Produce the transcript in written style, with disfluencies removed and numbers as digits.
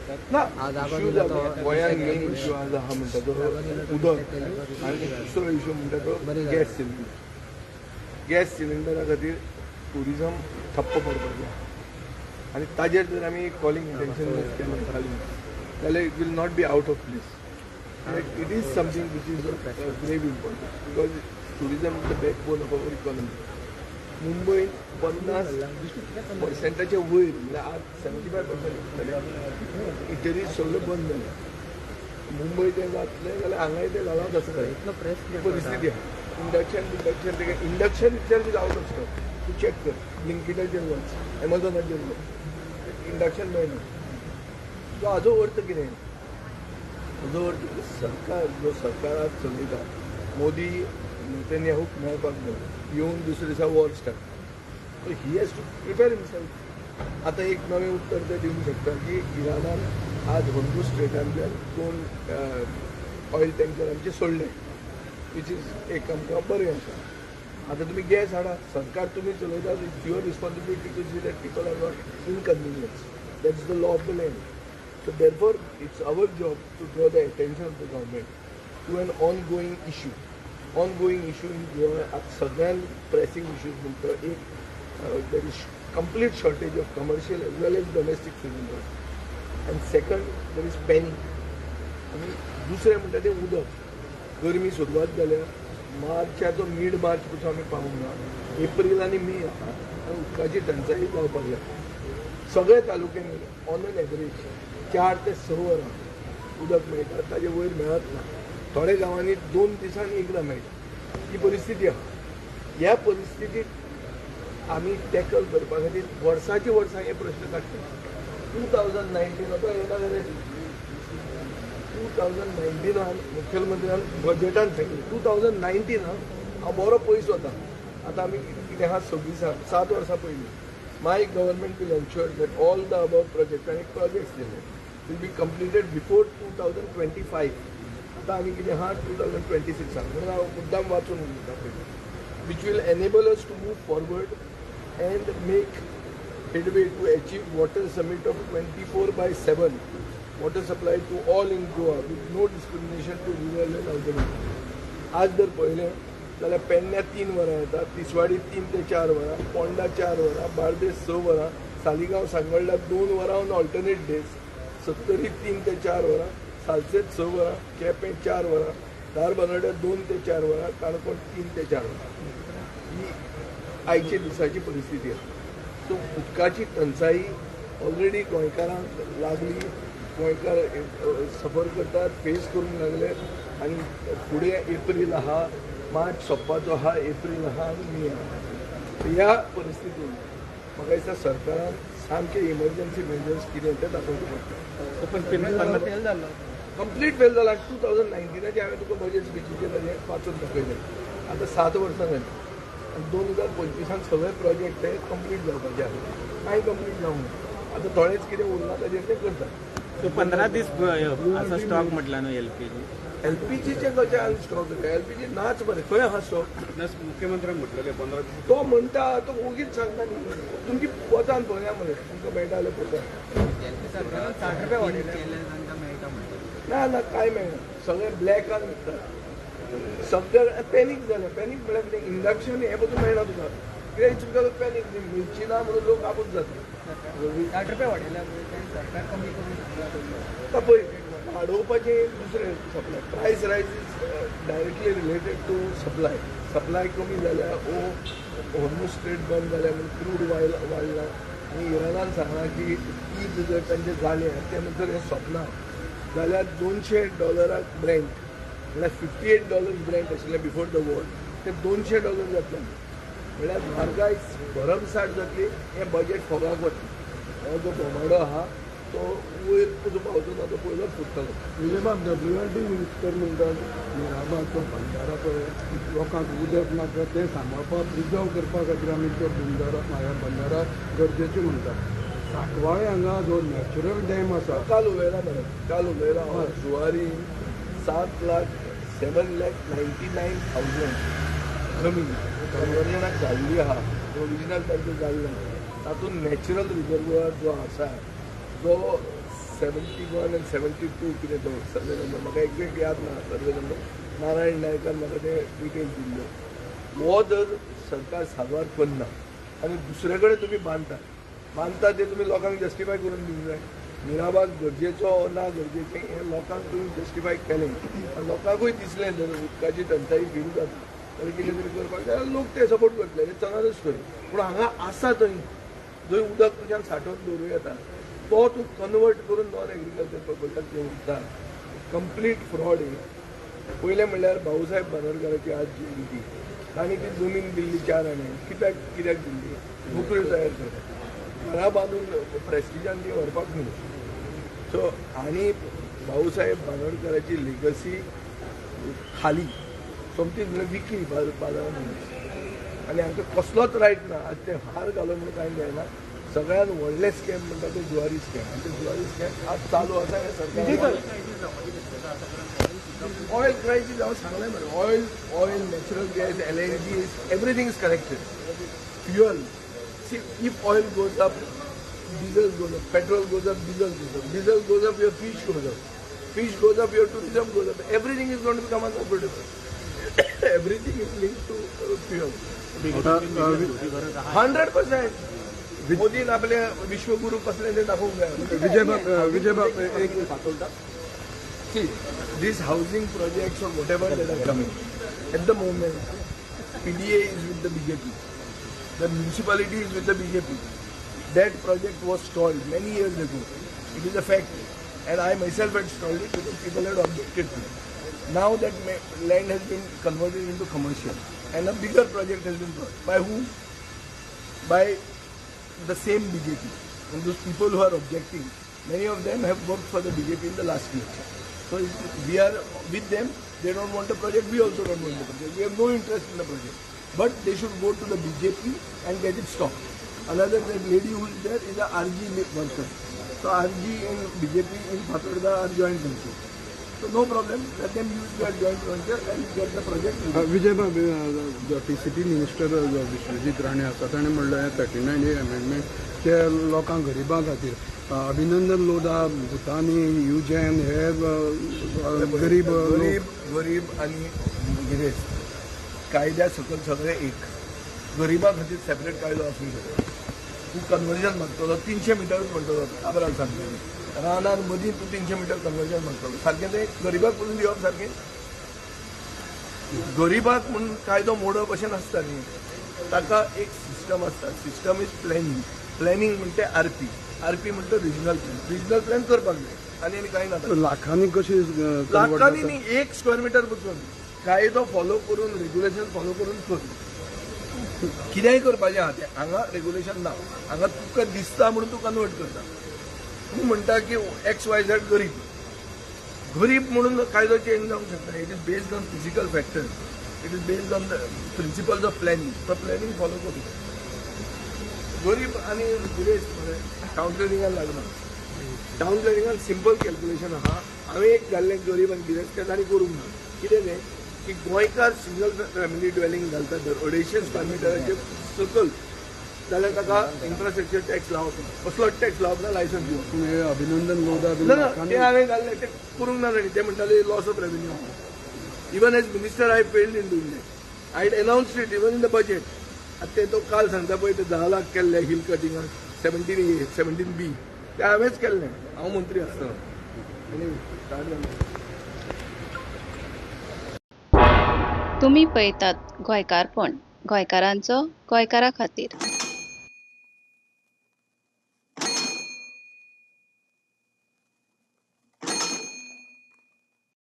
ना इश्यू गोंयांत main issue आज आहा म्हणटा तो उदक, आनी दुसरो इश्यू म्हणटा तो गॅस सिलिंडर. गॅस सिलिंडरा खातीर ट्युरिजम ठप्प पडपाचें आहा आनी ताजेर जर आमी कॉलिंग अटेन्शन केलें घालून जाल्यार it will not be out of place. It is something which is of grave importance because tourism is the backbone of our economy. मुंबईत 50% वयर म्हणल्यार आज 75% इटरी सगळें बंद जालें. मुंबय तें जातलें जाल्यार हांगाय तें जालांच आसतलें. ही परिस्थिती आहा. Induction induction itself is out of stock. तूं चॅक कर, ब्लिंकिटाचेर वच, एमेझॉनाचेर वच, इंडक्शन मेळना. सो हाजो अर्थ कितें? हाजो अर्थ सरकार जो सरकार आज चलयता, मोदी नेतन्याहूक मेळपाक गेलो, येवन दुसरे दिसा war start. So he has to prepare himself. आतां एक नवें उत्तर ते दिवंक शकता की इराणान आज होर्मुझ स्ट्रेटांतल्यान 2 ऑयल टँकर आमचे सोडले, which is एक आमकां बरें आसा. आतां तुमी गॅस हाडा, सरकार तुमी चलयता, it's your responsibility to see that people are not inconvenience. That is the law of the land. So therefore it's our job to draw the attention of the government to an ongoing issue. Ongoing issue in Goa आज सगळ्यांत pressing issues म्हणटा एक, there is complete shortage of commercial as well as domestic cylinders, and second there is panic. आनी दुसरें म्हणटा तें उदक. गरमी सुरवात जाल्या, मार्चाचो मीड मार्च पसून आमी पावूंक ना, एप्रील आनी मे आहा आनी उदकाची टंचाई जावपाक लागली. सगळ्या तालुक्यांनी ऑन एन एवरेज 4 ते 6 वरां उदक मेळटा, ताजे वयर मेळत ना. थोड्या गांवांनी 2 दिसांनी एकदां मेळटा. ही परिस्थिती आहा. ह्या परिस्थितीत आमी टॅकल करपा खातीर वर्साची वर्सां हे प्रश्न काडटा. 2019 आतां येना जाल्यार 2019 मुख्यमंत्र्यान बजेटान सांगिल्लें. 2019 हांव बरो पयस वता. आतां आमी कितें आहा 26 7 वर्सां पयलीं my government will ensure that all the above project आनी प्रोजेक्ट्स दिले will be completed before 2025. आतां आमी कितें आहा 2026 म्हणून हांव मुद्दाम वाचून उलयता पयलीं, which will enable us to move forward and make headway to achieve water summit of 24/7 water supply to all in Goa with no discrimination to rural and urban. आज जर पळयलें जाल्यार पेडण्या 3 वरां येता, तिसवाडी 3 ते 4 वरां, पोंडा 4 वरां, बार्देस 6 वरां, सालिगांव सांगोल्डा 2 वरां ऑन ऑल्टरनेट डेज, सत्तरी 3 ते 4 वरां, सालसेत 6 वरां, केपें 4 वरां, धारबांदोड्या 2 ते 4 वरां, काणकोण 3 ते 4 वरां. ही आयच्या दिसाची परिस्थिती आसा. सो उदकाची टंचाई ऑलरेडी गोंयकारांक लागली, गोंयकार सफर करतात, फेस करूंक लागले. आनी फुडें एप्रील आहा, मार्च सोंपपाचो आहा, एप्रील आहा आनी मे आहा. ह्या परिस्थितीन म्हाका दिसता सरकारान सामके इमर्जन्सी मेजर्स कितें तें दाखोवचें पडटा. कंप्लीट फेल जाला. 2019 हांवें तुका बजेट स्पिचीचेर ताजें वाचून दाखयलें. आतां 7 वर्सां जालीं आनी 2025 सगळे प्रोजेक्ट ते कंप्लीट जावपाचे आहा, कांय कंप्लीट जावंक ना. आतां थोडेच कितें उरलां ताजेर ते करतात. 15 दीस आसा स्टॉक म्हटला न्हू एलपीजी. एलपीजीचे कशें स्टॉक? एलपीजी नाच मरे, खंय आहा स्टॉक? मुख्यमंत्र्यान म्हटलेलें 15 दीस. तो म्हणटा, तो ओगीच सांगता न्ही. तुमची वचान पळया मरे, तुमकां मेळटा जाल्यार पळया. ना ना कांय मेळना, सगळें ब्लॅकान विकतात. सगळें पॅनीक जालें. पॅनीक म्हळ्यार कितें, इंडक्शन हें पसून मेळना तुका. कित्याक it's because panic. मिरची ना म्हणून लोक आबूज जाता. 60 रुपया वाडयल्या सरकार कमी करून आतां पळय वाडोवपाचें दुसरें supply. Price rise is directly related to supply. Supply कमी जाल्या ओ होर्मुझ स्ट्रेट बंद जाल्या म्हणून क्रूड वाडला आनी इराणान सांगलां की ईद जर तांचें जालें ते नंतर हें सोंपना जाल्यार $200 ब्रँड म्हणल्यार $58 ब्रँड आशिल्लें बिफोर the war, ते $200 जातले. म्हणल्यार म्हारगाय भरमसाठ जातली. हें बजेट फोगाक वतलें. हो जो बोमाडो आहा तो वयर पसून पावचो ना, तो पयलोच फुट्टलो. विजयबाब, WRD minister म्हणटात मिराबाचो बंदारा पळय लोकांक उदक नाका तें सांबाळपाक, प्रिजर्व करपा खातीर आमी त्यो बंदारा गरजेचें म्हणटा. सांकवाळे हांगा जो नॅचरल डॅम आसा, काल उलयला मरे, काल उलयला हांव, जुवारी 7,99,000 जमीन कन्वर्जनाक जाल्ली आहा, ओरिजिनल तांचें जाल्लें, तातूंत नॅचरल रिजर्वर जो आसा जो 71 and 72 कितें तो सर्वे नंबर म्हाका एक्झॅक्ट याद ना. सर्वे नंबर नारायण नायकान म्हाका ते डिटेल्स दिल्ल्यो. हो जर सरकार साल्वार करना आनी दुसरे कडेन तुमी बांदता बांदता, ते तुमी लोकांक जस्टिफाय करून दिवंक जाय. मिराबाग गरजेचो ना गरजेचें हें लोकांक तुमी जस्टिफाय केलें आनी लोकांकूय दिसलें, जर उदकाची टंचाई फील जाता जाल्यार कितें तरी करपाक जाय, जाल्यार लोक ते सपोर्ट करतले. हें चंगारच स्टोरी. पूण हांगा आसा थंय जंय उदक तुज्यान सांठोवन दवरूं येता, तो तूं कन्वर्ट करून नॉन एग्रीकल्चर पर्पजाक ते उरता. Complete fraud. हे पयलें म्हणल्यार भाऊसाहेब बांदोडकाराची आज जयंती. तांणी ती जमीन दिल्ली 4 आणे. कित्याक कित्याक दिल्ली? नोकऱ्यो तयार करपाक, घरां बांदून प्रेस्टिजान ती व्हरपाक न्हू. सो आनी भाऊसाहेब बांदोडकाराची लेगसी खाली सोमतीच म्हणल्यार विकली बाजारांत आनी हांकां कसलोच रायट ना. आज ते हार घालून म्हणून कांय जायना. सगळ्यात व्हडलें स्कॅम म्हणटा ते जुवारी स्कॅम आनी ते जुवारी स्कॅम आज चालू आसा. हें सरकार ऑयल क्रायसीस हांव सांगलें मरे. Oil, natural gas, LNG, everything is connected. Fuel, see, if oil goes up, diesel goes up, petrol goes up, diesel goes up, diesel goes up, your fish goes up, fish goes up, your tourism goes up. Everything is going to become unaffordable. Everything is linked to fuel. 100%. मोदीन आपले विश्वगुरू कसले ते दाखोवंक जाय. विजय बाब, एक See, these housing projects or whatever that are coming, at the moment, PDA is with the BJP. The municipality is with the BJP. That project was stalled many years ago. It is a fact. And I myself had stalled it because people had objected to it. Now that land has been converted into commercial and a bigger project has been brought. By whom? By the same BJP. And those people who are objecting, many of them have worked for the BJP in the last election. So if we are with them, they don't want the project, we also don't want the project. We have no interest in the project. But they should go to the BJP and get it stopped. Another, that lady who is there is a RG worker. So RG and BJP in Fatorda are joint venture. So no problem, let them use their joint venture and get the project. Vijay बाब, TCP minister जो विश्वजीत राणे आसा, ताणें म्हणलें 39A amendment ते लोकांक गरिबां खातीर. अभिनंदन लोधा, भुतानी, युजॅन हे गरीब लोक. गरीब गरीब आनी गिरेस्त कायद्या सकयल सगळे एक. गरिबा खातीर सेपरेट कायदो आसूंक शकता. तूं कन्वर्जन मागतलो 300 मिटरूच म्हणटलो, काब्राल सांगतलो, रानान मदीं तूं 300 मिटर कन्वर्जन मागतलो, सारकें तें गरिबाक पसून दिवप सारकें? गरिबाक म्हणून कायदो मोडप अशें नासता न्ही. ताका एक सिस्टम आसता. System is planning. Planning म्हणटे आरपी. आरपी म्हणटा रिजनल प्लॅन. रिजनल प्लॅन करपाक जाय आनी आनी कांय ना. लाखांनी कशी convert लाखांनी जाता? न्ही, एक स्क्वेअर मिटर पसून कायदो फॉलो करून, रेग्युलेशन फॉलो करून कर. कितेंय करपाचें आहा तें हांगा रेग्युलेशन ना. हांगा तुका दिसता म्हणून तूं कन्वर्ट करता. तूं म्हणटा की एक्स वाय झेड गरीब. गरीब म्हणून कायदो चेंज जावंक शकता. It is based on physical factors. It is based on the principles of planning. तो प्लॅनिंग फॉलो करूं. गरीब आनी गिरेस्त मरे टावन प्लॅनिंगान लागना. टावन प्लॅनिंगान सिंपल कॅल्क्युलेशन आहा. हांवें एक घाल्लें गरीब आनी गिरेस्त, तें तांणी करूंक ना. कितें तें की गोंयकार सिंगल फॅमिली ड्वेलिंग घालता जर 250 स्क्वेअर मिटराचे सकल जाल्यार ताका इन्फ्रास्ट्रक्चर टॅक्स लावप ना, कसलोच टॅक्स लावप ना, लायसन्स दिवप. पूण हे अभिनंदन लोधा बीन ना ना, लाखांनी ते हांवें घाल्लें, ते करूंक ना तांणी. ते म्हणटाले loss of revenue. Even as minister I failed in doing that. I had announced it even in the budget. आतां ते तो काल सांगता पळय, ते 10 लाख केल्ले हिल कटिंगाक, 17A, 17B, ते हांवेंच केल्लें हांव मंत्री आसतना. आनी स्टार्ट जालें. तुमी पळयतात गोंयकारपण, गोंयकारांचो गोंयकारा खातीर.